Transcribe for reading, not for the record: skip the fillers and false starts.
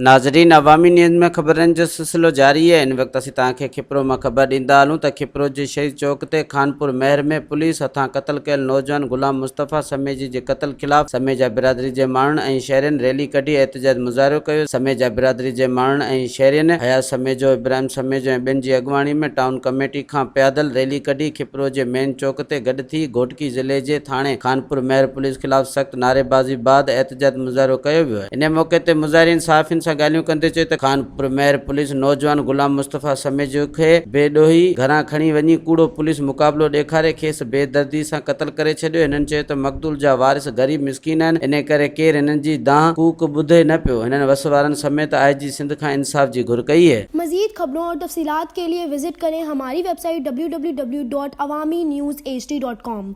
ناظرين عوامي نيوز ۾ خبرن جو سلسلو جاري آهي ان وقت اسين توهان کي کپرو مان خبر ڏيندا هلون ته کپرو جي شهيد چوڪ تي خانپور مهر ۾ پوليس هٿان قتل ڪيل نوجوان غلام مصطفيٰ سميجي جي قتل خلاف سميجا برادري جي ماڻهن ۽ شهرين ريلي ڪڍي احتجاج مظاهرو ڪيو سميجا برادري جي ماڻهن ۽ شهرين حيات سميجو ابراهيم سميجو ۽ ٻين جي اڳواڻي ۾ ٽائون ڪميٽي کان پيادل ريلي ڪڍي کپرو جي مين چوڪ تي گڏ ٿي گهوٽڪي ضلعي جي ٿاڻي خانپور مهر پوليس خلاف سخت نعريبازي بعد احتجاج مظاهرو ڪيو ويو. انهيء موقعي تي مظاهرين صحافين سان ڳالهيون ڪندي چيو ته خانپور مهر پوليس نوجوان غلام مصطفيٰ سميجو کي بي ڏوهي گهران کڻي وڃي ڪوڙو پوليس مقابلو ڏيکاري کيس بي دردي سان قتل ڪري ڇڏيو هنن چيو ته مقتول جا وارث غريب مسڪين آهن انهي ڪري ڪير هنن جي دانهن ڪوڪ ٻڌي نه پيو هنن وس وارن سميت آء جي سنڌ کان انصاف جي گهر ڪئي. مزيد خبرون اور تفصيلات کے لئے وزٽ ڪرين ھماري web site www.awamiNewsHD.com.